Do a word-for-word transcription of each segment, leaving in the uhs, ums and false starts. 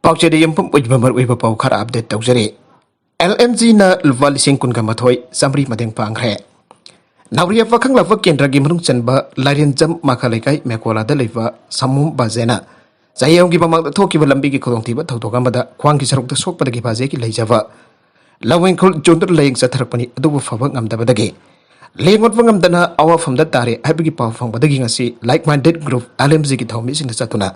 ꯄꯥꯎꯆꯦꯗ ꯌꯨꯝꯐꯝ ꯑꯣꯏꯕ ꯃꯔꯨꯑꯣꯏꯕ ꯄꯥꯎ ꯈꯔ ꯑꯞꯗꯦꯠ ꯇꯧꯖꯔꯤ꯫ ꯑꯦꯜ ꯑꯦꯝ ꯖꯤꯅ ꯂꯨꯄꯥ ꯂꯤꯁꯤꯡ ꯀꯨꯟꯒ ꯃꯥꯊꯣꯏ ꯆꯥꯃꯔꯤ ꯃꯇꯦꯡ ꯄꯥꯡꯈ꯭ꯔꯦ꯫ ꯅꯥꯎꯔꯤ ꯑꯐ ꯈꯪꯂꯛꯄ ꯀꯦꯟꯗ꯭ꯔꯒꯤ ꯃꯅꯨꯡ ꯆꯟꯕ ꯂꯥꯏꯔꯦꯟꯖꯝ ꯃꯈꯥ ꯂꯩꯀꯥꯏ ꯃꯦꯀꯣꯂꯥꯗ ꯂꯩꯕ ꯁꯃꯨꯝ ꯕꯥꯖꯦꯅ ꯆꯍꯤ ꯑꯍꯨꯝꯒꯤ ꯃꯃꯥꯡꯗ ꯊꯣꯛꯈꯤꯕ ꯂꯝꯕꯤꯒꯤ ꯈꯨꯗꯣꯡꯊꯤꯕ ꯊꯧꯗꯣꯛ ꯑꯃꯗ ꯈ꯭ꯋꯥꯡꯒꯤ ꯁꯔꯨꯛꯇ ꯁꯣꯛꯄꯗꯒꯤ ꯕꯥꯖꯦꯒꯤ ꯂꯩꯖꯕ ꯂꯧꯋꯤꯡꯈꯨꯜ ꯖꯣꯟꯗꯨꯅ ꯂꯥꯌꯦꯡ ꯆꯠꯊꯔꯛꯄꯅꯤ꯫ ꯑꯗꯨꯕꯨ ꯐꯕ ꯉꯝꯗꯕꯗꯒꯤ ꯂꯦꯡ ꯑꯣꯠꯄ ꯉꯝꯗꯅ ꯑꯋꯥꯐꯝꯗ ꯇꯥꯔꯦ ꯍꯥꯏꯕꯒꯤ ꯄꯥꯎ ꯐꯪꯕꯗꯒꯤ ꯉꯁꯤ like minded group L M ꯖꯤꯒꯤ ꯊꯧꯃꯤꯁꯤꯡꯅ ꯆꯠꯇꯨꯅ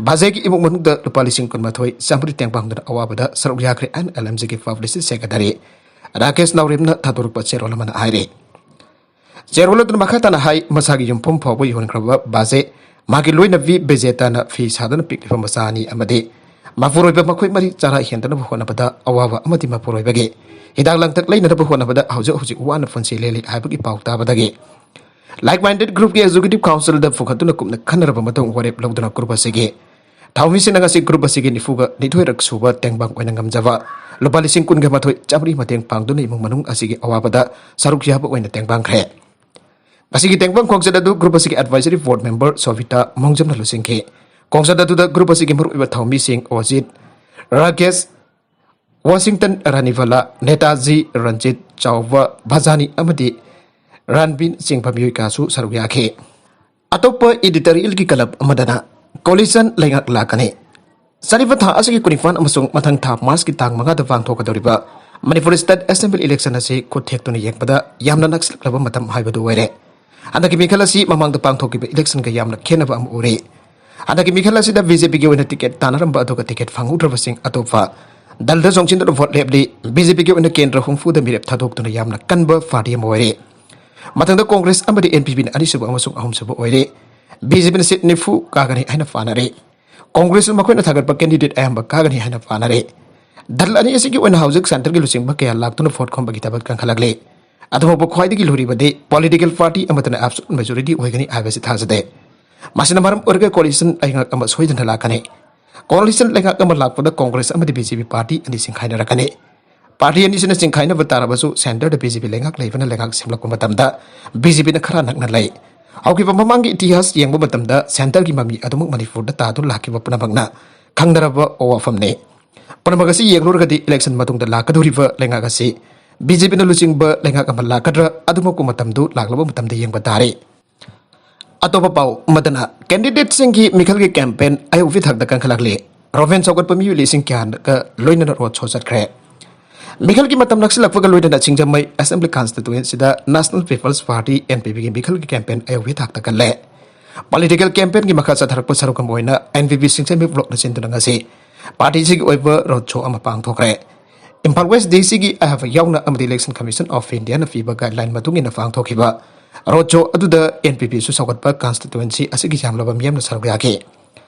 ꯕꯥꯖꯦꯒꯤ ꯏꯃꯨꯡ ꯃꯅꯨꯡꯗ ꯂꯨꯄꯥ ꯂꯤꯁꯤꯡ ꯀꯨꯟꯃꯥꯊꯣꯏ ꯆꯥꯃꯔꯤ ꯇꯦꯡ ꯄꯥꯡꯗꯨꯅ ꯑꯋꯥꯕꯗ ꯁꯔꯨꯛ ꯌꯥꯈ꯭ꯔꯦ ꯍꯥꯏꯅ ꯑꯦꯜ ꯑꯦꯝ ꯖꯤꯒꯤ ꯄꯕ꯭ꯂꯤꯁꯤꯇꯤ ꯁꯦꯀ꯭ꯔꯦꯇꯔꯤ ꯔꯥꯀꯦꯁ ꯅꯥꯎꯔꯦꯝꯅ ꯊꯥꯗꯣꯔꯛꯄ ꯆꯦꯔꯣꯜ ꯑꯃꯅ ꯍꯥꯏꯔꯤ꯫ ꯆꯦꯔꯣꯜ ꯑꯗꯨꯅ ꯃꯈꯥ ꯇꯥꯅ ꯍꯥꯏ, ꯃꯁꯥꯒꯤ ꯌꯨꯝꯐꯝ ꯐꯥꯎꯕ ꯌꯣꯟꯈ꯭ꯔꯕ ꯕꯥꯖꯦ, ꯃꯥꯒꯤ ꯂꯣꯏꯅꯕꯤ ꯕꯦꯖꯦꯇꯥꯅ ꯐꯤ ꯁꯥꯗꯨꯅ ꯄꯤꯛꯂꯤꯕ ꯃꯆꯥ ꯑꯅꯤ ꯑꯃꯗꯤ ꯃꯄꯨꯔꯣꯏꯕ ꯃꯈꯣꯏ ꯃꯔꯤ ꯆꯔꯥ ꯍꯦꯟꯗꯅꯕ ꯍꯣꯠꯅꯕꯗ ꯑꯋꯥꯕ ꯑꯃꯗꯤ ꯃꯄꯨꯔꯣꯏꯕꯒꯤ ꯍꯤꯗꯥꯛ ꯂꯥꯡꯊꯛ ꯂꯩꯅꯅꯕ ꯍꯣꯠꯅꯕꯗ ꯍꯧꯖꯤꯛ ꯍꯧꯖꯤꯛ ꯋꯥꯅ ꯄꯨꯟꯁꯤ ꯂꯦꯜꯂꯤ ꯍꯥꯏꯕꯒꯤ ꯄꯥꯎ ꯇꯥꯕꯗꯒꯤ ꯂꯥꯏꯛ ꯃꯥꯏꯟꯗꯦꯗ ꯒ꯭ꯔꯨꯞꯀꯤ ꯑꯦꯛꯖꯤꯀ꯭ꯌꯨꯇꯤꯚ ꯀꯥꯎꯟꯁꯤꯜꯗ ꯄꯨꯈꯠꯇꯨꯅ ꯀꯨꯞꯅ ꯈꯟꯅꯔꯕ ꯃꯇꯨꯡ ꯋꯥꯔꯦꯞ ꯂꯧꯗꯨꯅ ꯒ꯭ꯔꯨꯞ ꯑꯁꯤꯒꯤ ꯊꯧꯃꯤꯁꯤꯡꯅ ꯉꯁꯤ ꯒ꯭ꯔꯨꯞ ꯑꯁꯤꯒꯤ ꯅꯤꯐꯨꯒ ꯅꯤꯊꯣꯏꯔꯛ ꯁꯨꯕ ꯇꯦꯡꯕꯥꯡ ꯑꯣꯏꯅ ꯉꯝꯖꯕ ꯂꯨꯄꯥ ꯂꯤꯁꯤꯡ ꯀꯨꯟꯒ ꯃꯥꯊꯣꯏ ꯆꯥꯃꯔꯤ ꯃꯇꯦꯡ ꯄꯥꯡꯗꯨꯅ ꯏꯃꯨꯡ ꯃꯅꯨꯡ ꯑꯁꯤꯒꯤ ꯑꯋꯥꯕꯗ ꯁꯔꯨꯛ ꯌꯥꯕ ꯑꯣꯏꯅ ꯇꯦꯡꯕꯥꯡꯈ꯭ꯔꯦ꯫ ꯉꯁꯤꯒꯤ ꯇꯦꯡꯕꯥꯡ ꯈꯣꯡꯆꯠ ꯑꯗꯨ ꯒ꯭ꯔꯨꯞ ꯑꯁꯤꯒꯤ ꯑꯦꯗꯚꯥꯏꯖꯔꯤ ꯕꯣꯔꯗ ꯃꯦꯝꯕꯔ ꯁꯣꯚꯤꯇꯥ ꯃꯣꯡꯖꯝꯅ ꯂꯨꯆꯤꯡꯈꯤ꯫ ꯈꯣꯡꯆꯠ ꯑꯗꯨꯗ ꯒ꯭ꯔꯨꯞ ꯑꯁꯤꯒꯤ ꯃꯔꯨꯑꯣꯏꯕ ꯊꯧꯃꯤꯁꯤꯡ ꯑꯣꯖꯤꯠ, ꯔꯥꯀꯦꯁ, ꯋꯥꯁꯤꯡꯇꯟ ꯔꯥꯅꯤꯚꯂꯥ, ꯅꯦꯇꯥꯖꯤ ꯔꯟꯖꯤꯠ, ꯆꯥꯎꯕ ꯚꯖꯥꯅꯤ ꯑꯃꯗꯤ ꯔꯥꯟꯕꯤꯟ ꯆꯤꯡꯕ ꯃꯤꯑꯣꯏ ꯀꯌꯥꯁꯨ ꯁꯔꯨꯛ ꯌꯥꯈꯤ꯫ ꯑꯇꯣꯞꯄ ꯏꯗꯤꯇꯣꯔꯤꯌꯦꯜꯒꯤ ꯀꯂꯕ ꯑꯃꯗꯅ ꯀꯣꯂꯤꯁꯟ ꯂꯩꯉꯥꯛ ꯂꯥꯛꯀꯅꯤ꯫ ꯆꯠꯂꯤꯕ ꯊꯥ ꯑꯁꯤꯒꯤ ꯀꯨꯟꯅꯤꯄꯥꯟ ꯑꯃꯁꯨꯡ ꯃꯊꯪ ꯊꯥ ꯃꯥꯔꯆꯀꯤ ꯇꯥꯡ ꯃꯉꯥꯗ ꯄꯥꯡꯊꯣꯛꯀꯗꯧꯔꯤꯕ ꯃꯅꯤꯄꯨꯔ ꯁ꯭ꯇꯦꯠ ꯑꯦꯁꯦꯝꯕ꯭ꯂꯤ ꯏꯂꯦꯛꯁꯟ ꯑꯁꯤ ꯈꯨꯠ ꯊꯦꯛꯇꯨꯅ ꯌꯦꯡꯕꯗ ꯌꯥꯝꯅ ꯅꯛꯁꯤꯜꯂꯛꯂꯕ ꯃꯇꯝ ꯍꯥꯏꯕꯗꯨ ꯑꯣꯏꯔꯦ꯫ ꯍꯟꯗꯛꯀꯤ ꯃꯤꯈꯜ ꯑꯁꯤ ꯃꯃꯥꯡꯗ ꯄꯥꯡꯊꯣꯛꯈꯤꯕ ꯏꯂꯦꯛꯁꯟꯒ ꯌꯥꯝꯅ ꯈꯦꯠꯅꯕ ꯑꯃ ꯎꯔꯦ꯫ ꯍꯟꯗꯛꯀꯤ ꯃꯤꯈꯜ ꯑꯁꯤꯗ ꯕꯤ ꯖꯦ ꯄꯤꯒꯤ ꯑꯣꯏꯅ ꯇꯤꯀꯦꯠ ꯇꯥꯟꯅꯔꯝꯕ ꯑꯗꯨꯒ ꯇꯤꯀꯦꯠ ꯐꯪꯍꯧꯗ꯭ꯔꯕꯁꯤꯡ ꯑꯇꯣꯞꯄ ꯗꯜꯗ ꯆꯣꯡꯁꯤꯟꯗꯨꯅ ꯚꯣꯠ ꯂꯦꯞꯂꯤ꯫ ꯕꯤ ꯖꯦ ꯄꯤꯒꯤ ꯑꯣꯏꯅ ꯀꯦꯟꯗ꯭ꯔ ꯍꯨꯝꯐꯨꯗ ꯃꯤꯔꯦꯞ ꯊꯥꯗꯣꯛꯇꯨꯅ ꯌꯥꯝꯅ ꯀꯟꯕ ꯄꯥꯔꯇꯤ ꯑꯃ ꯑꯣꯏꯔꯦ꯫ ꯃꯊꯪꯗ ꯀꯣꯡꯒ꯭ꯔꯦꯁ ꯑꯃꯗꯤ ꯑꯦꯟ ꯄꯤ ꯄꯤꯅ ꯑꯅꯤꯁꯨꯕ ꯑꯃꯁꯨꯡ ꯑꯍꯨꯝꯁꯨꯕ ꯑꯣꯏꯔꯦ꯫ ꯕꯤ ꯖꯦ ꯄꯤꯅ ꯁꯤꯠ ꯅꯤꯐꯨ ꯀꯥꯒꯅꯤ ꯍꯥꯏꯅ ꯄꯥꯅꯔꯦ꯫ ꯀꯣꯡꯒ꯭ꯔꯦꯁꯅ ꯃꯈꯣꯏꯅ ꯊꯥꯒꯠꯄ ꯀꯦꯟꯗꯤꯗꯦꯠ ꯑꯌꯥꯝꯕ ꯀꯥꯒꯅꯤ ꯍꯥꯏꯅ ꯄꯥꯅꯔꯦ꯫ ꯗꯜ ꯑꯅꯤ ꯑꯁꯤꯒꯤ ꯑꯣꯏꯅ ꯍꯧꯖꯤꯛ ꯁꯦꯟꯇꯔꯒꯤ ꯂꯨꯆꯤꯡꯕ ꯀꯌꯥ ꯂꯥꯛꯇꯨꯅ ꯚꯣꯠ ꯈꯣꯝꯕꯒꯤ ꯊꯕꯛ ꯀꯟꯈꯠꯂꯛꯂꯤ꯫ ꯑꯗꯨꯐꯥꯎꯕ ꯈ꯭ꯋꯥꯏꯗꯒꯤ ꯂꯨꯔꯤꯕꯗꯤ ꯄꯣꯂꯤꯇꯤꯀꯦꯜ ꯄꯥꯔꯇꯤ ꯑꯃꯠꯇꯅ ꯑꯦꯕꯁꯣꯂꯨꯠ ꯃꯦꯖꯣꯔꯤꯇꯤ ꯑꯣꯏꯒꯅꯤ ꯍꯥꯏꯕꯁꯤ ꯊꯥꯖꯗꯦ꯫ ꯃꯁꯤꯅ ꯃꯔꯝ ꯑꯣꯏꯔꯒ ꯀꯣꯂꯤꯁꯟ ꯂꯩꯉꯥꯛ ꯑꯃ ꯁꯣꯏꯗꯅ ꯂꯥꯛꯀꯅꯤ꯫ ꯀꯣꯂꯤꯁꯟ ꯂꯩꯉꯥꯛ ꯑꯃ ꯂꯥꯛꯄꯗ ꯀꯣꯡꯒ꯭ꯔꯦꯁ ꯑꯃꯗꯤ ꯕꯤ ꯖꯦ ꯄꯤ ꯄꯥꯔꯇꯤ ꯑꯅꯤ ꯆꯤꯡꯈꯥꯏꯅꯔꯛꯀꯅꯤ꯫ ꯄꯥꯔꯇꯤ ꯑꯅꯤꯁꯤꯅ ꯆꯤꯡꯈꯥꯏꯅꯕ ꯇꯥꯔꯕꯁꯨ ꯁꯦꯟꯇꯔꯗ ꯕꯤ ꯖꯦ ꯄꯤ ꯂꯩꯉꯥꯛ ꯂꯩꯕꯅ ꯂꯩꯉꯥꯛ ꯁꯦꯝꯂꯛꯄ ꯃꯇꯝꯗ ꯕꯤ ꯖꯦ ꯄꯤꯅ ꯈꯔ ꯅꯛꯅ ꯂꯩ꯫ ꯍꯧꯈꯤꯕ ꯃꯃꯥꯡꯒꯤ ꯏꯇꯤꯍꯥꯁ ꯌꯦꯡꯕ ꯃꯇꯝꯗ ꯁꯦꯟꯇꯔꯒꯤ ꯃꯃꯤ ꯑꯗꯨꯃꯛ ꯃꯅꯤꯄꯨꯔꯗ ꯇꯥꯗꯨꯅ ꯂꯥꯛꯈꯤꯕ ꯄꯨꯝꯅꯃꯛꯅ ꯈꯪꯅꯔꯕ ꯋꯥꯐꯝꯅꯤ꯫ ꯄꯨꯝꯅꯃꯛ ꯑꯁꯤ ꯌꯦꯡꯂꯨꯔꯒꯗꯤ election ꯃꯇꯨꯡꯗ ꯂꯥꯛꯀꯗꯧꯔꯤꯕ ꯂꯩꯉꯥꯛ ꯑꯁꯤ BJPꯅ ꯂꯨꯆꯤꯡꯕ ꯂꯩꯉꯥꯛ ꯑꯃ ꯂꯥꯛꯀꯗ꯭ꯔꯥ, ꯑꯗꯨꯃꯛꯄꯨ ꯃꯇꯝꯗꯨ ꯂꯥꯛꯂꯕ ꯃꯇꯝꯗ ꯌꯦꯡꯕ ꯇꯥꯔꯦ꯫ ꯑꯇꯣꯞꯄ ꯄꯥꯎ ꯑꯃꯗꯅ candidateꯁꯤꯡꯒꯤ ꯃꯤꯈꯜꯒꯤ campaign ꯑꯌꯧꯕꯤ ꯊꯥꯛꯇ ꯀꯟꯈꯠꯂꯛꯂꯤ꯫ ꯔꯣꯕꯦꯟ ꯁꯧꯒꯠꯄ ꯃꯤꯑꯣꯏ ꯂꯤꯁꯤꯡ ꯀꯌꯥꯒ ꯂꯣꯏꯅꯅ road show ꯆꯠꯈ꯭ꯔꯦ꯫ ꯃꯤꯈꯜꯒꯤ ꯃꯇꯝ ꯅꯛꯁꯤꯜꯂꯛꯄꯒ ꯂꯣꯏꯅꯅ ꯁꯤꯡꯖꯃꯩ Assembly Constituencyꯗ National People's Party, NPPꯒꯤ ꯃꯤꯈꯜꯒꯤ campaign ꯑꯌꯧꯕꯤ ꯊꯥꯛꯇ ꯀꯜꯂꯦ꯫ Political campaignꯒꯤ ꯃꯈꯥ ꯆꯠꯊꯔꯛꯄ ꯁꯔꯨꯛ ꯑꯃ ꯑꯣꯏꯅ NPP ꯁꯤꯡꯖꯃꯩ blockꯅ ꯁꯤꯟꯗꯨꯅ ꯉꯁꯤ partyꯁꯤꯒꯤ ꯑꯣꯏꯕ road show ꯑꯃ ꯄꯥꯡꯊꯣꯛꯈ꯭ꯔꯦ꯫ ꯏꯝꯐꯥꯜ West DCꯒꯤ ꯑꯍꯥꯕ ꯌꯥꯎꯅ ꯑꯃꯗꯤ Election Commission of Indiaꯅ ꯄꯤꯕ guideline ꯃꯇꯨꯡ ꯏꯟꯅ ꯄꯥꯡꯊꯣꯛꯈꯤꯕ road show ꯑꯗꯨꯗ NPPꯁꯨ ꯁꯧꯒꯠꯄ constituency ꯑꯁꯤꯒꯤ ꯌꯥꯝꯂꯕ ꯃꯤꯌꯥꯝꯅ ꯁꯔꯨꯛ ꯌꯥꯈꯤ꯫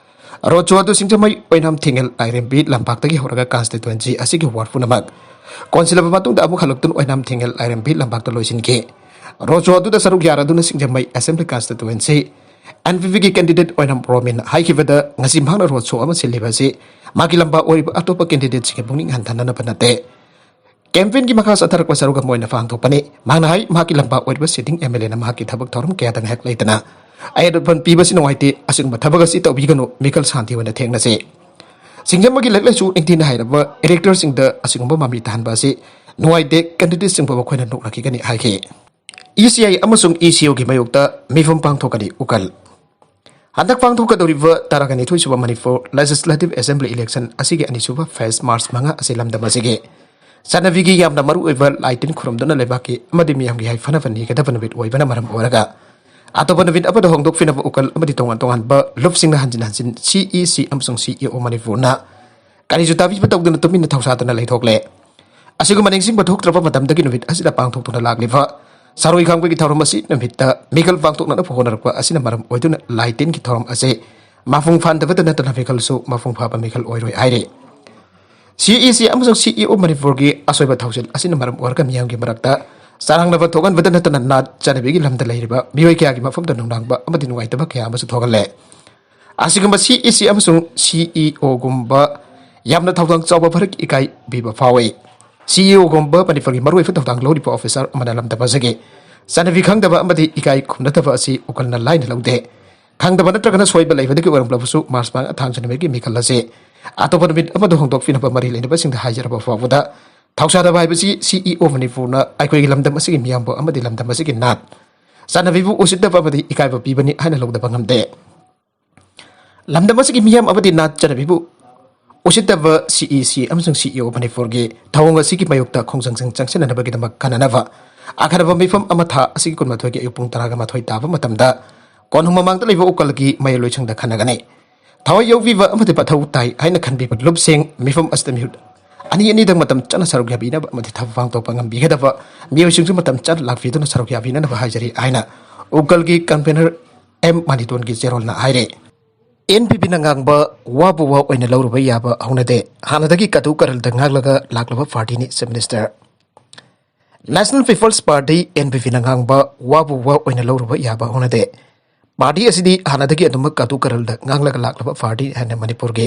Road show ꯑꯗꯨ ꯁꯤꯡꯖꯃꯩ ꯑꯣꯏꯅꯥꯝ ꯊꯤꯡꯉꯦꯜ ꯂꯥꯏꯔꯦꯝꯕꯤ ꯂꯝꯄꯥꯛꯇꯒꯤ ꯍꯧꯔꯒ constituency ꯑꯁꯤꯒꯤ ward ꯄꯨꯝꯅꯃꯛ ꯀꯣꯟꯁꯤꯜꯂꯕ ꯃꯇꯨꯡꯗ ꯑꯃꯨꯛ ꯍꯜꯂꯛꯇꯨꯅ ꯑꯣꯏꯅꯥꯝ ꯊꯤꯡꯉꯦꯜ ꯂꯥꯏꯔꯦꯝꯕꯤ ꯂꯝꯄꯥꯛꯇ ꯂꯣꯏꯁꯤꯟꯈꯤ꯫ Road show ꯑꯗꯨꯗ ꯁꯔꯨꯛ ꯌꯥꯔꯗꯨꯅ ꯁꯤꯡꯖꯃꯩ Assembly Constituency NPPꯒꯤ candidate ꯑꯣꯏꯅꯥꯝ ꯔꯣꯃꯤꯟ ꯍꯥꯏꯈꯤꯕꯗ, ꯉꯁꯤ ꯃꯍꯥꯛꯅ road show ꯑꯃ ꯁꯤꯜꯂꯤꯕ ꯑꯁꯤ ꯃꯍꯥꯛꯀꯤ ꯂꯝꯕꯥ ꯑꯣꯏꯔꯤꯕ ꯑꯇꯣꯞꯄ candidateꯁꯤꯡꯒꯤ ꯄꯨꯛꯅꯤꯡ ꯍꯟꯊꯅꯅꯕ ꯅꯠꯇꯦ꯫ Campaignꯒꯤ ꯃꯈꯥ ꯆꯠꯊꯔꯛꯄ ꯁꯔꯨꯛ ꯑꯃ ꯑꯣꯏꯅ ꯄꯥꯡꯊꯣꯛꯄꯅꯤ꯫ ꯃꯍꯥꯛꯅ ꯍꯥꯏ, ꯃꯍꯥꯛꯀꯤ ꯂꯝꯕꯥ ꯑꯣꯏꯔꯤꯕ sitting MLAꯅ ꯃꯍꯥꯛꯀꯤ ꯊꯕꯛ ꯊꯧꯔꯝ ꯀꯌꯥꯗ ꯉꯥꯏꯍꯥꯛ ꯂꯩꯇꯅ ꯑꯌꯦꯠ ꯑꯄꯟ ꯄꯤꯕꯁꯤ ꯅꯨꯡꯉꯥꯏꯇꯦ, ꯑꯁꯤꯒꯨꯝꯕ ꯊꯕꯛ ꯑꯁꯤ ꯇꯧꯕꯤꯒꯅꯨ, ꯃꯤꯈꯜ ꯁꯥꯟꯇꯤ ꯑꯣꯏꯅ ꯊꯦꯡꯅꯁꯤ꯫ ꯁꯤꯡꯖꯃꯩꯒꯤ ꯂꯥꯏꯔꯤꯛ ꯂꯥꯏꯁꯨ ꯅꯤꯡꯊꯤꯅ ꯍꯩꯔꯕ electorꯁꯤꯡꯗ ꯑꯁꯤꯒꯨꯝꯕ ꯃꯃꯤ ꯇꯥꯍꯟꯕ ꯑꯁꯤ ꯅꯨꯡꯉꯥꯏꯇꯦ, candidateꯁꯤꯡꯕꯨ ꯃꯈꯣꯏꯅ ꯅꯣꯛꯅꯈꯤꯒꯅꯤ ꯍꯥꯏꯈꯤ꯫ ECI ꯑꯃꯁꯨꯡ ECOꯒꯤ ꯃꯥꯌꯣꯛꯇ ꯃꯤꯐꯝ ꯄꯥꯡꯊꯣꯛꯀꯅꯤ ꯎꯀꯜ꯫ ꯍꯟꯗꯛ ꯄꯥꯡꯊꯣꯛꯀꯗꯧꯔꯤꯕ ꯇꯔꯥꯒ ꯅꯤꯊꯣꯏ ꯁꯨꯕ ꯃꯅꯤꯄꯨꯔ Legislative Assembly election ꯑꯁꯤꯒꯤ ꯑꯅꯤꯁꯨꯕ phase March ꯃꯉꯥ ꯑꯁꯤ ꯂꯝꯗꯝ ꯑꯁꯤꯒꯤ ꯆꯠꯅꯕꯤꯒꯤ ꯌꯥꯝꯅ ꯃꯔꯨꯑꯣꯏꯕ ꯂꯥꯏ ꯇꯤꯟ ꯈꯨꯔꯨꯝꯗꯨꯅ ꯂꯩꯕꯥꯛꯀꯤ ꯑꯃꯗꯤ ꯃꯤꯌꯥꯝꯒꯤ ꯌꯥꯏꯐꯅꯕ ꯅꯤꯒꯗꯕ ꯅꯨꯃꯤꯠ ꯑꯣꯏꯕꯅ ꯃꯔꯝ ꯑꯣꯏꯔꯒ, ꯑꯇꯣꯞꯄ ꯅꯨꯃꯤꯠ ꯑꯃꯗ ꯍꯣꯡꯗꯣꯛꯄꯤꯅꯕ ꯎꯀꯜ ꯑꯃꯗꯤ ꯇꯣꯉꯥꯟ ꯇꯣꯉꯥꯟꯕ ꯂꯨꯞꯁꯤꯡꯅ ꯍꯟꯖꯤꯟ ꯍꯟꯖꯤꯟ CEC ꯑꯃꯁꯨꯡ CEO ꯃꯅꯤꯄꯨꯔꯅ ꯀꯔꯤꯁꯨ ꯇꯥꯕꯤꯕ ꯇꯧꯗꯅ ꯇꯨꯃꯤꯟꯅ ꯊꯧꯁꯥꯗꯅ ꯂꯩꯊꯣꯛꯂꯦ꯫ ꯑꯁꯤꯒꯨꯝꯕ ꯅꯤꯡꯁꯤꯡꯕ ꯊꯣꯛꯇ꯭ꯔꯕ ꯃꯇꯝꯗꯒꯤ ꯅꯨꯃꯤꯠ ꯑꯁꯤꯗ ꯄꯥꯡꯊꯣꯛꯇꯨꯅ ꯂꯥꯛꯂꯤꯕ ꯁꯔꯣꯏ ꯈꯥꯡꯕꯒꯤ ꯊꯧꯔꯝ ꯑꯁꯤ ꯅꯨꯃꯤꯠꯇ ꯃꯤꯈꯜ ꯄꯥꯡꯊꯣꯛꯅꯅꯕ ꯍꯣꯠꯅꯔꯛꯄ ꯑꯁꯤꯅ ꯃꯔꯝ ꯑꯣꯏꯗꯨꯅ ꯂꯥꯏ ꯇꯤꯟꯒꯤ ꯊꯧꯔꯝ ꯑꯁꯤ ꯃꯄꯨꯡ ꯐꯥꯍꯟꯗꯕꯇ ꯅꯠꯇꯅ ꯃꯤꯈꯜꯁꯨ ꯃꯄꯨꯡ ꯐꯥꯕ ꯃꯤꯈꯜ ꯑꯣꯏꯔꯣꯏ ꯍꯥꯏꯔꯤ꯫ CEC ꯑꯃꯁꯨꯡ CEO ꯃꯅꯤꯄꯨꯔꯒꯤ ꯑꯁꯣꯏꯕ ꯊꯧꯁꯤꯜ ꯑꯁꯤꯅ ꯃꯔꯝ ꯑꯣꯏꯔꯒ ꯃꯤꯌꯥꯝꯒꯤ ꯃꯔꯛꯇ ꯆꯔꯥꯡꯅꯕ ꯊꯣꯛꯍꯟꯕꯗ ꯅꯠꯇꯅ ꯅꯥꯠ ꯆꯠꯅꯕꯤꯒꯤ ꯂꯝꯗ ꯂꯩꯔꯤꯕ ꯃꯤꯑꯣꯏ ꯀꯌꯥꯒꯤ ꯃꯐꯝꯗ ꯅꯨꯡꯅꯥꯡꯕ ꯑꯃꯗꯤ ꯅꯨꯡꯉꯥꯏꯇꯕ ꯀꯌꯥ ꯑꯃꯁꯨ ꯊꯣꯛꯍꯜꯂꯦ꯫ ꯑꯁꯤꯒꯨꯝꯕ CEC ꯑꯃꯁꯨꯡ CEOꯒꯨꯝꯕ ꯌꯥꯝꯅ ꯊꯧꯗꯥꯡ ꯆꯥꯎꯕ ꯐꯔꯛ ꯏꯀꯥꯏ ꯄꯤꯕ ꯐꯥꯎꯏ꯫ CEOꯒꯨꯝꯕ ꯃꯅꯤꯄꯨꯔꯒꯤ ꯃꯔꯨꯑꯣꯏꯕ ꯊꯧꯗꯥꯡ ꯂꯧꯔꯤꯕ officer ꯑꯃꯅ ꯂꯝꯗꯝ ꯑꯁꯤꯒꯤ ꯆꯠꯅꯕꯤ ꯈꯪꯗꯕ ꯑꯃꯗꯤ ꯏꯀꯥꯏ ꯈꯨꯝꯅꯗꯕ ꯑꯁꯤ ꯎꯀꯜꯅ ꯂꯥꯏꯅ ꯂꯧꯗꯦ꯫ ꯈꯪꯗꯕ ꯅꯠꯇ꯭ꯔꯒꯅ ꯁꯣꯏꯕ ꯂꯩꯕꯗꯒꯤ ꯑꯣꯏꯔꯝꯂꯕꯁꯨ, ꯃꯥꯔꯆ ꯃꯉꯥ ꯊꯥꯡꯖ ꯅꯨꯃꯤꯠꯀꯤ ꯃꯤꯈꯜ ꯑꯁꯤ ꯑꯇꯣꯞꯄ ꯅꯨꯃꯤꯠ ꯑꯃꯗ ꯍꯣꯡꯗꯣꯛꯄꯤꯅꯕ ꯃꯔꯤ ꯂꯩꯅꯕꯁꯤꯡꯗ ꯍꯥꯏꯖꯔꯕ ꯐꯥꯎꯕꯗ, ꯊꯧꯁꯥꯗꯕ ꯍꯥꯏꯕꯁꯤ ꯁꯤꯏꯑꯣ ꯃꯅꯤꯄꯨꯔꯅ ꯑꯩꯈꯣꯏꯒꯤ ꯂꯝꯗꯝ ꯑꯁꯤꯒꯤ ꯃꯤꯌꯥꯝꯕꯨ ꯑꯃꯗꯤ ꯂꯝꯗꯝ ꯑꯁꯤꯒꯤ ꯅꯥꯠ ꯆꯠꯅꯕꯤꯕꯨ ꯎꯁꯤꯠꯇꯕ ꯑꯃꯗꯤ ꯏꯀꯥꯏꯕ ꯄꯤꯕꯅꯤ ꯍꯥꯏꯅ ꯂꯧꯗꯕ ꯉꯝꯗꯦ꯫ ꯂꯝꯗꯝ ꯑꯁꯤꯒꯤ ꯃꯤꯌꯥꯝ ꯑꯃꯗꯤ ꯅꯥꯠ ꯆꯠꯅꯕꯤꯕꯨ ꯎꯁꯤꯠꯇꯕ ꯁꯤꯏꯁꯤ ꯑꯃꯁꯨꯡ ꯁꯤꯏꯑꯣ ꯃꯅꯤꯄꯨꯔꯒꯤ ꯊꯧꯑꯣꯡ ꯑꯁꯤꯒꯤ ꯃꯥꯌꯣꯛꯇ ꯈꯣꯡꯖꯪꯁꯤꯡ ꯆꯪꯁꯤꯟꯅꯅꯕꯒꯤꯗꯃꯛ ꯈꯟꯅꯅꯕ ꯑꯈꯟꯅꯕ ꯃꯤꯐꯝ ꯑꯃ ꯊꯥ ꯑꯁꯤꯒꯤ ꯀꯨꯟꯃꯥꯊꯣꯏꯒꯤ ꯑꯌꯨꯛ ꯄꯨꯡ ꯇꯔꯥꯒ ꯃꯥꯊꯣꯏ ꯇꯥꯕ ꯃꯇꯝꯗ ꯀꯣꯅꯨꯡ ꯃꯃꯥꯡꯗ ꯂꯩꯕ ꯎꯀꯜꯒꯤ ꯃꯌꯥꯏꯂꯣꯏꯁꯪꯗ ꯈꯟꯅꯒꯅꯤ꯫ ꯊꯋꯥꯏ ꯌꯥꯎꯕꯤꯕ ꯑꯃꯗꯤ ꯃꯊꯧ ꯇꯥꯏ ꯍꯥꯏꯅ ꯈꯟꯕꯤꯕ ꯂꯨꯞꯁꯤꯡ ꯃꯤꯐꯝ ꯑꯁꯤꯗ ꯃꯤꯍꯨꯠ ꯑꯅꯤ ꯑꯅꯤꯗꯪ ꯃꯇꯝ ꯆꯥꯅ ꯁꯔꯨꯛ ꯌꯥꯕꯤꯅꯕ ꯑꯃꯗꯤ ꯊꯕꯛ ꯄꯥꯡꯊꯣꯛꯄ ꯉꯝꯕꯤꯒꯗꯕ ꯃꯤꯑꯣꯏꯁꯤꯡꯁꯨ ꯃꯇꯝ ꯆꯥꯅ ꯂꯥꯛꯄꯤꯗꯨꯅ ꯁꯔꯨꯛ ꯌꯥꯕꯤꯅꯅꯕ ꯍꯥꯏꯖꯔꯤ ꯍꯥꯏꯅ ꯎꯀꯜꯒꯤ ꯀꯟꯚꯦꯅꯔ ꯑꯦꯝ ꯃꯅꯤꯇꯣꯟꯒꯤ ꯆꯦꯔꯣꯜꯅ ꯍꯥꯏꯔꯦ꯫ ꯑꯦꯟ ꯄꯤ ꯄꯤꯅ ꯉꯥꯡꯕ ꯋꯥꯕꯨ ꯋꯥ ꯑꯣꯏꯅ ꯂꯧꯔꯨꯕ ꯌꯥꯕ ꯍꯧꯅꯗꯦ꯫ ꯍꯥꯟꯅꯗꯒꯤ ꯀꯇꯨ ꯀꯔꯜꯗ ꯉꯥꯡꯂꯒ ꯂꯥꯛꯂꯕ ꯄꯥꯔꯇꯤꯅꯤ chief minister. National people's party, N P ꯄꯤꯅ ꯉꯥꯡꯕ ꯋꯥꯕꯨ ꯋꯥ ꯑꯣꯏꯅ ꯂꯧꯔꯨꯕ ꯌꯥꯕ ꯍꯧꯅꯗꯦ꯫ ꯄꯥꯔꯇꯤ ꯑꯁꯤꯗꯤ ꯍꯥꯟꯅꯗꯒꯤ ꯑꯗꯨꯃꯛ ꯀꯇꯨ ꯀꯔꯜꯗ ꯉꯥꯡꯂꯒ ꯂꯥꯛꯂꯕ ꯄꯥꯔꯇꯤ ꯍꯥꯏꯅ ꯃꯅꯤꯄꯨꯔꯒꯤ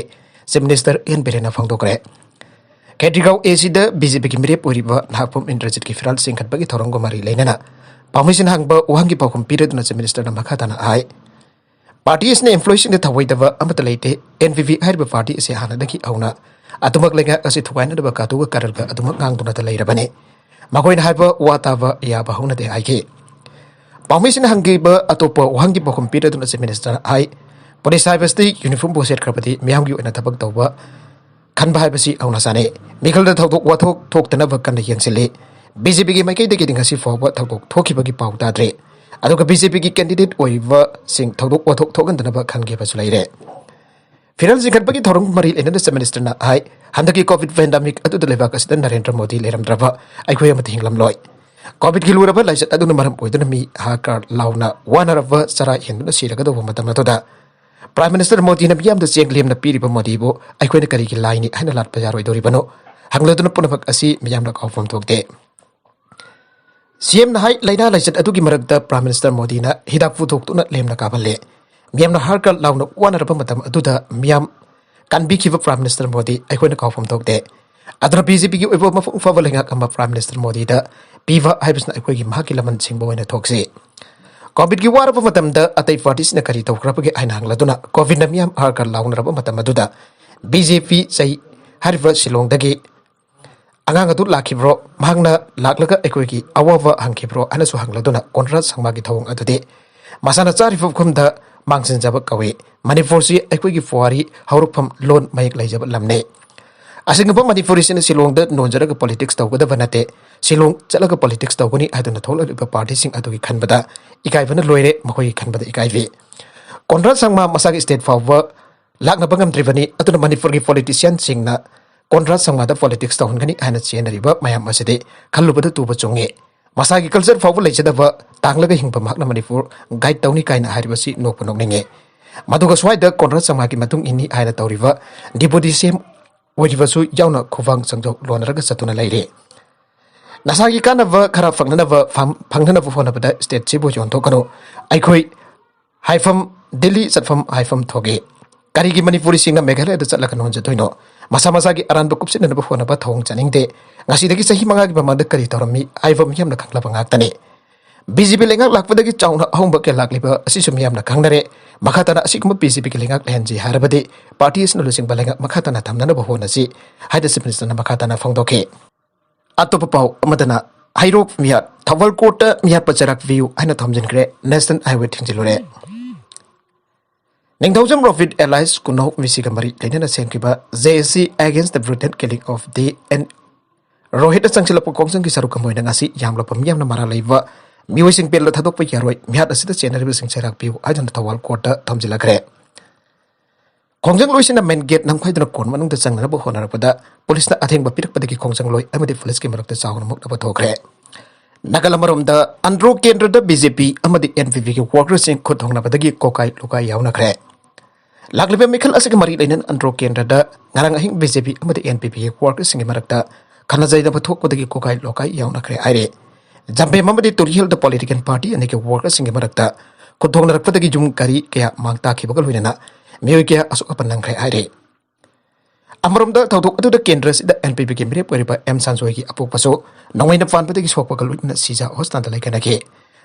ꯆꯤꯐ ꯃꯤꯅꯤꯁꯇꯔ ꯑꯦꯟ ꯕꯤꯔꯦꯟꯅ ꯐꯣꯡꯗꯣꯛꯈ꯭ꯔꯦ꯫ ꯈꯦꯇ꯭ꯔꯤꯒꯥꯎ ꯑꯦꯁꯤꯗ ꯕꯤ ꯖꯦ ꯄꯤꯒꯤ ꯃꯤꯔꯦꯞ ꯑꯣꯏꯔꯤꯕ ꯅꯍꯥꯛꯄꯝ ꯏꯟꯗ꯭ꯔꯖꯤꯠꯀꯤ ꯐꯤꯔꯥꯜ ꯆꯤꯡꯈꯠꯄꯒꯤ ꯊꯧꯔꯝꯒ ꯃꯔꯤ ꯂꯩꯅꯅ ꯄꯥꯎꯃꯤꯁꯤꯡꯅ ꯍꯪꯕ ꯋꯥꯍꯪꯒꯤ ꯄꯥꯎꯈꯨꯝ ꯄꯤꯔꯗꯨꯅ ꯆꯤꯐ ꯃꯤꯅꯤꯁꯇꯔꯅ ꯃꯈꯥ ꯇꯥꯅ ꯍꯥꯏ, ꯄꯥꯔꯇꯤ ꯑꯁꯤꯅ ꯑꯦꯝꯄ꯭ꯂꯣꯌꯤꯁꯤꯡꯗ ꯊꯧꯑꯣꯏꯗꯕ ꯑꯃꯠꯇ ꯂꯩꯇꯦ꯫ ꯑꯦꯟ ꯄꯤ ꯄꯤ ꯍꯥꯏꯔꯤꯕ ꯄꯥꯔꯇꯤ ꯑꯁꯤ ꯍꯥꯟꯅꯗꯒꯤ ꯍꯧꯅ ꯑꯗꯨꯃꯛ ꯂꯩꯉꯥꯛ ꯑꯁꯤ ꯊꯨꯒꯥꯏꯅꯅꯕ ꯀꯥꯇꯨꯒ ꯀꯔꯜꯒ ꯑꯗꯨꯃꯛ ꯉꯥꯡꯗꯨꯅꯇ ꯂꯩꯔꯕꯅꯤ꯫ ꯃꯈꯣꯏꯅ ꯍꯥꯏꯕ ꯋꯥ ꯇꯥꯕ ꯌꯥꯕ ꯍꯧꯅꯗꯦ ꯍꯥꯏꯈꯤ꯫ ꯄꯥꯎꯃꯤꯁꯤꯡꯅ ꯍꯪꯈꯤꯕ ꯑꯇꯣꯞꯄ ꯋꯥꯍꯪꯒꯤ ꯄꯥꯎꯈꯨꯝ ꯄꯤꯔꯗꯨꯅ ꯆꯤꯐ ꯃꯤꯅꯤꯁꯇꯔꯅ ꯍꯥꯏ, ꯄꯨꯂꯤꯁ ꯍꯥꯏꯕꯁꯤꯗꯤ ꯌꯨꯅꯤꯐꯣꯔꯝꯕꯨ ꯁꯦꯠꯈ꯭ꯔꯕꯗꯤ ꯃꯤꯌꯥꯝꯒꯤ ꯑꯣꯏꯅ ꯊꯕꯛ ꯇꯧꯕ ꯈꯟꯕ ꯍꯥꯏꯕꯁꯤ ꯍꯧꯅ ꯁꯥꯅꯤ꯫ ꯃꯤꯈꯜꯗ ꯊꯧꯗꯣꯛ ꯋꯥꯊꯣꯛ ꯊꯣꯛꯇꯅꯕ ꯀꯟꯅ ꯌꯦꯡꯁꯤꯜꯂꯤ꯫ ꯕꯤ ꯖꯦ ꯄꯤꯒꯤ ꯃꯥꯏꯀꯩꯗꯒꯤꯗꯤ ꯉꯁꯤ ꯐꯥꯎꯕ ꯊꯧꯗꯣꯛ ꯊꯣꯛꯈꯤꯕꯒꯤ ꯄꯥꯎ ꯇꯥꯗ꯭ꯔꯤ꯫ ꯑꯗꯨꯒ ꯕꯤ ꯖꯦ ꯄꯤꯒꯤ ꯀꯦꯟꯗꯤꯗꯦꯠ ꯑꯣꯏꯔꯤꯕꯁꯤꯡ ꯊꯧꯗꯣꯛ ꯋꯥꯊꯣꯛ ꯊꯣꯛꯍꯟꯗꯅꯕ ꯈꯟꯈꯤꯕꯁꯨ ꯂꯩꯔꯦ꯫ ꯐꯤꯔꯥꯜ ꯆꯤꯡꯈꯠꯄꯒꯤ ꯊꯧꯔꯝ ꯃꯔꯤ ꯂꯩꯅꯅ ꯆꯤꯐ ꯃꯤꯅꯤꯁꯇꯔꯅ ꯍꯥꯏ, ꯍꯟꯗꯛꯀꯤ ꯀꯣꯚꯤꯗ ꯄꯦꯟꯗꯥꯃꯤꯛ ꯑꯗꯨꯗ ꯂꯩꯕꯥꯛ ꯑꯁꯤꯗ ꯅꯔꯦꯟꯗ꯭ꯔ ꯃꯣꯗꯤ ꯂꯩꯔꯝꯗ꯭ꯔꯕ ꯑꯩꯈꯣꯏ ꯑꯃꯠꯇ ꯍꯤꯡꯂꯝꯂꯣꯏ꯫ ꯀꯣꯚꯤꯗꯀꯤ ꯂꯨꯔꯕ ꯂꯥꯏꯆꯠ ꯑꯗꯨꯅ ꯃꯔꯝ ꯑꯣꯏꯗꯨꯅ ꯃꯤ ꯍꯥꯍꯥꯀꯥꯔ ꯂꯥꯎꯅ ꯋꯥꯅꯔꯕ ꯆꯔꯥ ꯍꯦꯟꯗꯨꯅ ꯁꯤꯔꯒꯗꯧꯕ ꯃꯇꯝ ꯑꯗꯨꯗ ꯄ꯭ꯔꯥꯏꯝ ꯃꯤꯅꯤꯁꯇꯔ ꯃꯣꯗꯤꯅ ꯃꯤꯌꯥꯝꯗ ꯆꯦꯡ ꯂꯦꯝꯅ ꯄꯤꯔꯤꯕ ꯃꯣꯗꯤꯕꯨ ꯑꯩꯈꯣꯏꯅ ꯀꯔꯤꯒꯤ ꯂꯥꯏꯅꯤ ꯍꯥꯏꯅ ꯂꯥꯠꯄ ꯌꯥꯔꯣꯏꯗꯧꯔꯤꯕꯅꯣ? ꯍꯪꯂꯗꯨꯅ ꯄꯨꯝꯅꯃꯛ ꯑꯁꯤ ꯃꯤꯌꯥꯝꯅ ꯀꯥꯎꯐꯝ ꯊꯣꯛꯇꯦ꯫ ꯁꯤ ꯑꯦꯝꯅ ꯍꯥꯏ, ꯂꯥꯏꯅꯥ ꯂꯥꯏꯆꯠ ꯑꯗꯨꯒꯤ ꯃꯔꯛꯇ ꯄ꯭ꯔꯥꯏꯝ ꯃꯤꯅꯤꯁꯇꯔ ꯃꯣꯗꯤꯅ ꯍꯤꯗꯥꯛ ꯄꯨꯊꯣꯛꯇꯨꯅ ꯂꯦꯝꯅ ꯀꯥꯞꯍꯜꯂꯦ꯫ ꯃꯤꯌꯥꯝꯅ ꯍꯥꯔꯀ ꯂꯥꯎꯅ ꯋꯥꯅꯔꯕ ꯃꯇꯝ ꯑꯗꯨꯗ ꯃꯤꯌꯥꯝ ꯀꯟꯕꯤꯈꯤꯕ ꯄ꯭ꯔꯥꯏꯝ ꯃꯤꯅꯤꯁꯇꯔ ꯃꯣꯗꯤ ꯑꯩꯈꯣꯏꯅ ꯀꯥꯎꯐꯝ ꯊꯣꯛꯇꯦ꯫ ꯑꯗꯨꯅ ꯕꯤ ꯖꯦ ꯄꯤꯒꯤ ꯑꯣꯏꯕ ꯃꯄꯨꯡ ꯐꯥꯕ ꯂꯩꯉꯥꯛ ꯑꯃ ꯄ꯭ꯔꯥꯏꯝ ꯃꯤꯅꯤꯁꯇꯔ ꯃꯣꯗꯤꯗ ꯄꯤꯕ ꯍꯥꯏꯕꯁꯤꯅ ꯑꯩꯈꯣꯏꯒꯤ ꯃꯍꯥꯛꯀꯤ ꯂꯃꯟ ꯁꯤꯡꯕ ꯑꯣꯏꯅ ꯊꯣꯛꯁꯤ꯫ ꯀꯣꯚꯤꯗꯀꯤ ꯋꯥꯔꯕ ꯃꯇꯝꯗ ꯑꯇꯩ ꯄꯥꯔꯇꯤꯁꯤꯡꯅ ꯀꯔꯤ ꯇꯧꯈ꯭ꯔꯕꯒꯦ ꯍꯥꯏꯅ ꯍꯪꯂꯗꯨꯅ ꯀꯣꯚꯤꯗꯅ ꯃꯤꯌꯥꯝ ꯍꯥꯔꯀꯔ ꯂꯥꯎꯅꯔꯕ ꯃꯇꯝ ꯑꯗꯨꯗ ꯕꯤ ꯖꯦ ꯄꯤ ꯆꯩ ꯍꯥꯏꯔꯤꯕ ꯁꯤꯂꯣꯡꯗꯒꯤ ꯑꯉꯥꯡ ꯑꯗꯨ ꯂꯥꯛꯈꯤꯕ꯭ꯔꯣ, ꯃꯍꯥꯛꯅ ꯂꯥꯛꯂꯒ ꯑꯩꯈꯣꯏꯒꯤ ꯑꯋꯥꯕ ꯍꯪꯈꯤꯕ꯭ꯔꯣ ꯍꯥꯏꯅꯁꯨ ꯍꯪꯂꯗꯨꯅ ꯀꯣꯟꯔꯥꯗ ꯁꯪꯃꯥꯒꯤ ꯊꯧꯑꯣꯡ ꯑꯗꯨꯗꯤ ꯃꯁꯥꯅ ꯆꯥꯔꯤꯕ ꯃꯐꯝꯗ ꯃꯥꯡꯁꯤꯟꯖꯕ ꯀꯧꯏ꯫ ꯃꯅꯤꯄꯨꯔꯁꯤ ꯑꯩꯈꯣꯏꯒꯤ ꯄꯨꯋꯥꯔꯤ ꯍꯧꯔꯛꯐꯝ ꯂꯣꯟ ꯃꯌꯦꯛ ꯂꯩꯖꯕ ꯂꯝꯅꯤ꯫ ꯑꯁꯤꯒꯨꯝꯕ ꯃꯅꯤꯄꯨꯔꯤꯁꯤꯅ ꯁꯤꯂꯣꯡꯗ ꯅꯣꯟꯖꯔꯒ ꯄꯣꯂꯤꯇꯤꯛꯁ ꯇꯧꯒꯗꯕ ꯅꯠꯇꯦ꯫ ꯁꯤꯂꯣꯡ ꯆꯠꯂꯒ ꯄꯣꯂꯤꯇꯤꯛꯁ ꯇꯧꯒꯅꯤ ꯍꯥꯏꯗꯨꯅ ꯊꯣꯛꯂꯛꯂꯤꯕ ꯄꯥꯔꯇꯤꯁꯤꯡ ꯑꯗꯨꯒꯤ ꯈꯟꯕꯗ ꯏꯀꯥꯏꯕꯅ ꯂꯣꯏꯔꯦ, ꯃꯈꯣꯏꯒꯤ ꯈꯟꯕꯗ ꯏꯀꯥꯏꯕꯤ꯫ ꯀꯣꯟꯔꯥꯗ ꯁꯪꯃꯥ ꯃꯁꯥꯒꯤ ꯁ꯭ꯇꯦꯠ ꯐꯥꯎꯕ ꯂꯥꯛꯅꯕ ꯉꯝꯗ꯭ꯔꯤꯕꯅꯤ꯫ ꯑꯗꯨꯅ ꯃꯅꯤꯄꯨꯔꯒꯤ ꯄꯣꯂꯤꯇꯤꯁꯤꯌꯥꯟꯁꯤꯡꯅ ꯀꯣꯟꯔꯥꯗ ꯁꯪꯃꯥꯗ ꯄꯣꯂꯤꯇꯤꯛꯁ ꯇꯧꯍꯟꯒꯅꯤ ꯍꯥꯏꯅ ꯆꯦꯟꯅꯔꯤꯕ ꯃꯌꯥꯝ ꯑꯁꯤꯗꯤ ꯈꯜꯂꯨꯕꯗ ꯇꯨꯕ ꯆꯨꯡꯉꯤ꯫ ꯃꯁꯥꯒꯤ ꯀꯜꯆꯔ ꯐꯥꯎꯕ ꯂꯩꯖꯗꯕ ꯇꯥꯡꯂꯒ ꯍꯤꯡꯕ ꯃꯍꯥꯛꯅ ꯃꯅꯤꯄꯨꯔ ꯒꯥꯏꯗ ꯇꯧꯅꯤ ꯀꯥꯏꯅ ꯍꯥꯏꯔꯤꯕꯁꯤ ꯅꯣꯛꯄ ꯅꯣꯛꯅꯤꯡꯉꯤ꯫ ꯃꯗꯨꯒ ꯁ꯭ꯋꯥꯏꯗ ꯀꯣꯟꯔꯥꯗ ꯁꯪꯃꯥꯒꯤ ꯃꯇꯨꯡ ꯏꯟꯅꯤ ꯍꯥꯏꯅ ꯇꯧꯔꯤꯕ ꯗꯤꯄꯨꯇꯤ ꯁꯤ ꯑꯦꯝ ꯑꯣꯏꯔꯤꯕꯁꯨ ꯌꯥꯎꯅ ꯈꯨꯕꯥꯡ ꯆꯪꯖꯧ ꯂꯣꯟꯅꯔꯒ ꯆꯠꯇꯨꯅ ꯂꯩꯔꯤ꯫ ꯅꯁꯥꯒꯤ ꯀꯥꯟꯅꯕ ꯈꯔ ꯐꯪꯅꯅꯕ ꯐꯪ-, ꯐꯪꯅꯅꯕ ꯍꯣꯠꯅꯕꯗ ꯁ꯭ꯇꯦꯠꯁꯤꯕꯨ ꯌꯣꯟꯊꯣꯛꯀꯅꯨ꯫ ꯑꯩꯈꯣꯏ ꯍꯥꯏꯐꯝ, ꯗꯤꯜꯂꯤ ꯆꯠꯐꯝ ꯍꯥꯏꯐꯝ ꯊꯣꯛꯏ꯫ ꯀꯔꯤꯒꯤ ꯃꯅꯤꯄꯨꯔꯤꯁꯤꯡꯅ ꯃꯦꯘꯥꯂꯌꯗ ꯆꯠꯂꯒ ꯅꯣꯟꯖꯗꯣꯏꯅꯣ? ꯃꯁꯥ ꯃꯁꯥꯒꯤ ꯑꯔꯥꯟꯕ ꯀꯨꯞꯁꯤꯟꯅꯅꯕ ꯍꯣꯠꯅꯕ ꯊꯧꯑꯣꯡ ꯆꯠꯅꯤꯡꯗꯦ꯫ ꯉꯁꯤꯗꯒꯤ ꯆꯍꯤ ꯃꯉꯥꯒꯤ ꯃꯃꯥꯡꯗ ꯀꯔꯤ ꯇꯧꯔꯝꯃꯤ ꯍꯥꯏꯕ ꯃꯤꯌꯥꯝꯅ ꯈꯪꯂꯕ ꯉꯥꯛꯇꯅꯤ꯫ ꯕꯤ ꯖꯦ ꯄꯤ ꯂꯩꯉꯥꯛ ꯂꯥꯛꯄꯗꯒꯤ ꯆꯥꯎꯅ ꯑꯍꯣꯡꯕ ꯀꯌꯥ ꯂꯥꯛꯂꯤꯕ ꯑꯁꯤꯁꯨ ꯃꯤꯌꯥꯝꯅ ꯈꯪꯅꯔꯦ꯫ ꯃꯈꯥ ꯇꯥꯅ ꯑꯁꯤꯒꯨꯝꯕ ꯕꯤ ꯖꯦ ꯄꯤꯒꯤ ꯂꯩꯉꯥꯛ ꯂꯩꯍꯟꯁꯤ ꯍꯥꯏꯔꯕꯗꯤ ꯄꯥꯔꯇꯤ ꯑꯁꯤꯅ ꯂꯨꯆꯤꯡꯕ ꯂꯩꯉꯥꯛ ꯃꯈꯥ ꯇꯥꯅ ꯊꯝꯅꯅꯕ ꯍꯣꯠꯅꯁꯤ ꯍꯥꯏꯅ ꯆꯤꯐ ꯃꯤꯅꯤꯁꯇꯔꯅ ꯃꯈꯥ ꯇꯥꯅ ꯐꯣꯡꯗꯣꯛꯈꯤ꯫ ꯑꯇꯣꯞꯄ ꯄꯥꯎ ꯑꯃꯗꯅ ꯍꯩꯔꯣꯛ ꯃꯤꯌꯥꯠ, ꯊꯧꯕꯥꯜ ꯀꯣꯔꯠꯇ ꯃꯤꯌꯥꯠꯄ ꯆꯩꯔꯥꯛ ꯄꯤꯌꯨ ꯍꯥꯏꯅ ꯊꯝꯖꯤꯟꯈ꯭ꯔꯦ꯫ ꯅꯦꯁꯅꯦꯜ ꯍꯥꯏꯋꯦ ꯊꯤꯡꯖꯤꯜꯂꯨꯔꯦ꯫ ꯅꯤꯡꯊꯧꯖꯝ ꯔꯣꯕꯤꯟ ꯑꯦꯂꯥꯏꯁ ꯀꯨꯟꯅꯧ ꯃꯤꯁꯤꯒ ꯃꯔꯤ ꯂꯩꯅꯅ ꯁꯦꯝꯈꯤꯕ J S C Against the Brutal Killing of the N Rohitꯅ ꯆꯪꯁꯤꯜꯂꯛꯄ ꯈꯣꯡꯖꯪꯒꯤ ꯁꯔꯨꯛ ꯑꯃ ꯑꯣꯏꯅ ꯉꯁꯤ ꯌꯥꯝꯂꯕ ꯃꯤꯌꯥꯝꯅ ꯃꯔꯥꯜ ꯂꯩꯕ ꯃꯤꯑꯣꯏꯁꯤꯡ ꯕꯦꯜꯗ ꯊꯥꯗꯣꯛꯄ ꯌꯥꯔꯣꯏ, ꯃꯤꯍꯥꯠ ꯑꯁꯤꯗ ꯆꯦꯟꯅꯔꯤꯕꯁꯤꯡ ꯆꯩꯔꯥꯛ ꯄꯤꯌꯨ ꯍꯥꯏꯗꯨꯅ ꯊꯧꯕꯥꯜ ꯀꯣꯔꯠꯇ ꯊꯝꯖꯤꯜꯂꯈ꯭ꯔꯦ꯫ ꯈꯣꯡꯖꯪꯂꯣꯏꯁꯤꯡꯅ ꯃꯦꯟ ꯒꯦꯠ ꯅꯝꯈꯥꯏꯗꯨꯅ ꯀꯣꯟ ꯃꯅꯨꯡꯗ ꯆꯪꯅꯅꯕ ꯍꯣꯠꯅꯔꯛꯄꯗ ꯄꯨꯂꯤꯁꯅ ꯑꯊꯤꯡꯕ ꯄꯤꯔꯛꯄꯗꯒꯤ ꯈꯣꯡꯖꯪꯂꯣꯏ ꯑꯃꯗꯤ ꯄꯨꯂꯤꯁꯀꯤ ꯃꯔꯛꯇ ꯆꯥꯎꯅ ꯃꯨꯛꯅꯕ ꯊꯣꯛꯈ꯭ꯔꯦ꯫ ꯅꯥꯀꯜ ꯑꯃꯔꯣꯝꯗ ꯑꯟꯗ꯭ꯔꯣ ꯀꯦꯟꯗ꯭ꯔꯗ B J P ꯑꯃꯗꯤ N P Pꯒꯤ ꯋꯥꯔꯀꯔꯁꯤꯡ ꯈꯨꯠ ꯊꯣꯡꯅꯕꯗꯒꯤ ꯀꯣꯀꯥꯏ ꯂꯣꯀꯥꯏ ꯌꯥꯎꯅꯈ꯭ꯔꯦ꯫ ꯂꯥꯛꯂꯤꯕ ꯃꯤꯈꯜ ꯑꯁꯤꯒ ꯃꯔꯤ ꯂꯩꯅꯅ ꯑꯟꯗ꯭ꯔꯣ ꯀꯦꯟꯗ꯭ꯔꯗ ꯉꯔꯥꯡ ꯑꯍꯤꯡ B J P ꯑꯃꯗꯤ N P Pꯒꯤ ꯋꯥꯔꯀꯔꯁꯤꯡꯒꯤ ꯃꯔꯛꯇ ꯈꯠꯅ ꯆꯩꯅꯕ ꯊꯣꯛꯄꯗꯒꯤ ꯀꯣꯀꯥꯏ ꯂꯣꯀꯥꯏ ꯌꯥꯎꯅꯈ꯭ꯔꯦ ꯍꯥꯏꯔꯦ꯫ ꯖꯝꯕꯦꯝ ꯑꯃꯗꯤ ꯇꯨꯔꯤꯍꯦꯜꯗ ꯄꯣꯂꯤꯇꯤꯀꯦꯜ ꯄꯥꯔꯇꯤ ꯑꯅꯤꯒꯤ ꯋꯥꯔꯀꯔꯁꯤꯡꯒꯤ ꯃꯔꯛꯇ ꯈꯨꯠ ꯊꯣꯡꯅꯔꯛꯄꯗꯒꯤ ꯌꯨꯝ ꯀꯔꯤ ꯀꯌꯥ ꯃꯥꯡ ꯇꯥꯛꯈꯤꯕꯒ ꯂꯣꯏꯅꯅ ꯃꯤꯑꯣꯏ ꯀꯌꯥ ꯑꯁꯣꯛ ꯑꯄꯟ ꯅꯪꯈ꯭ꯔꯦ ꯍꯥꯏꯔꯤ꯫ ꯑꯃꯔꯣꯝꯗ ꯊꯧꯗꯣꯛ ꯑꯗꯨꯗ ꯀꯦꯟꯗ꯭ꯔ ꯑꯁꯤꯗ N P Pꯒꯤ ꯃꯤꯔꯦꯞ ꯑꯣꯏꯔꯤꯕ ꯑꯦꯝ ꯁꯟꯖꯣꯏꯒꯤ ꯑꯄꯣꯛꯄꯁꯨ ꯅꯣꯡꯃꯩꯅ ꯄꯥꯟꯕꯗꯒꯤ ꯁꯣꯛꯄꯒ ꯂꯣꯏꯅꯅ ꯁꯤꯖꯥ ꯍꯣꯁꯄꯤꯇꯥꯜꯗ ꯂꯩꯈꯠꯅꯈꯤ꯫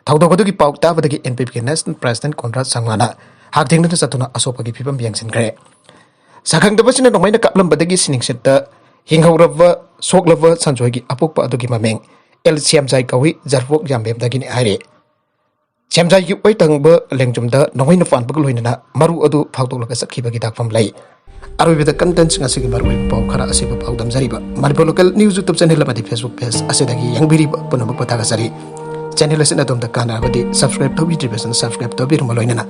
ꯊꯧꯗꯣꯛ ꯑꯗꯨꯒꯤ ꯄꯥꯎ ꯇꯥꯕꯗꯒꯤ ꯑꯦꯟ ꯄꯤ ꯄꯤꯒꯤ ꯅꯦꯁꯅꯦꯜ ꯄ꯭ꯔꯦꯁꯤꯗꯦꯟꯠ ꯀꯣꯟꯔꯥꯗ ꯁꯥꯡꯃꯥꯅ ꯍꯥꯛꯊꯦꯡꯅꯅ ꯆꯠꯇꯨꯅ ꯑꯁꯣꯛꯄꯒꯤ ꯐꯤꯕꯝ ꯌꯦꯡꯁꯤꯟꯈ꯭ꯔꯦ꯫ ꯁꯛꯈꯪꯗꯕꯁꯤꯡꯅ ꯅꯣꯡꯃꯩꯅ ꯀꯥꯞꯂꯝꯕꯗꯒꯤ ꯁꯤꯅꯤꯡꯁꯤꯠꯇ ꯍꯤꯡꯍꯧꯔꯕ ꯁꯣꯛꯂꯕ ꯁꯟꯖꯣꯏꯒꯤ ꯑꯄꯣꯛꯄ ꯑꯗꯨꯒꯤ ꯃꯃꯤꯡ ꯑꯦꯜ ꯁ꯭ꯌꯥꯝꯖꯥꯏ ꯀꯧꯏ, ꯖꯔꯐꯣꯛ ꯌꯥꯝꯕꯦꯝꯗꯒꯤꯅꯤ ꯍꯥꯏꯔꯤ꯫ ꯁ꯭ꯌꯥꯝꯖꯥꯏꯒꯤ ꯑꯣꯏ ꯊꯪꯕ ꯂꯦꯡꯖꯨꯝꯗ ꯅꯣꯡꯃꯩꯅ ꯄꯥꯟꯕꯒ ꯂꯣꯏꯅꯅ ꯃꯔꯨ ꯑꯗꯨ ꯐꯥꯎꯗꯣꯛꯂꯒ ꯆꯠꯈꯤꯕꯒꯤ ꯇꯥꯛꯐꯝ ꯂꯩ꯫ ꯑꯔꯣꯏꯕꯗ ꯀꯟꯇꯦꯟꯁꯤꯡ ꯑꯁꯤꯒꯤ ꯃꯔꯨꯑꯣꯏꯕ ꯄꯥꯎ ꯈꯔ ꯑꯁꯤꯕꯨ ꯄꯥꯎꯗꯝꯖꯔꯤꯕ Manipur local news YouTube channel ꯑꯃꯗꯤ ꯐꯦꯁꯕꯨꯛ ꯄꯦꯖ ꯑꯁꯤꯗꯒꯤ ꯌꯦꯡꯕꯤꯔꯤꯕ ꯄꯨꯝꯅꯃꯛꯄꯨ ꯊꯥꯒꯠꯆꯔꯤ꯫ ꯆꯦꯅꯦꯜ ꯑꯁꯤꯅ ꯑꯗꯣꯝꯗ ꯀꯥꯟꯅꯔꯕꯗꯤ ꯁꯕꯁꯀ꯭ꯔꯥꯏꯕ ꯇꯧꯕꯤꯗ꯭ꯔꯤꯕꯁꯤꯡꯅ ꯁꯕꯁꯀ꯭ꯔꯥꯏꯕ ꯇꯧꯕꯤꯔꯝꯕ ꯂꯣꯏꯅꯅ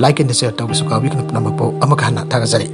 ꯂꯥꯏꯛ ꯑꯦꯟ ꯁꯤꯌꯔ ꯇꯧꯕꯁꯨ ꯀꯥꯎꯕꯤꯒꯅꯨ꯫ ꯄꯨꯝꯅꯃꯛꯄꯨ ꯑꯃꯨꯛ ꯍꯟꯅ ꯊꯥꯒꯠꯆꯔꯤ꯫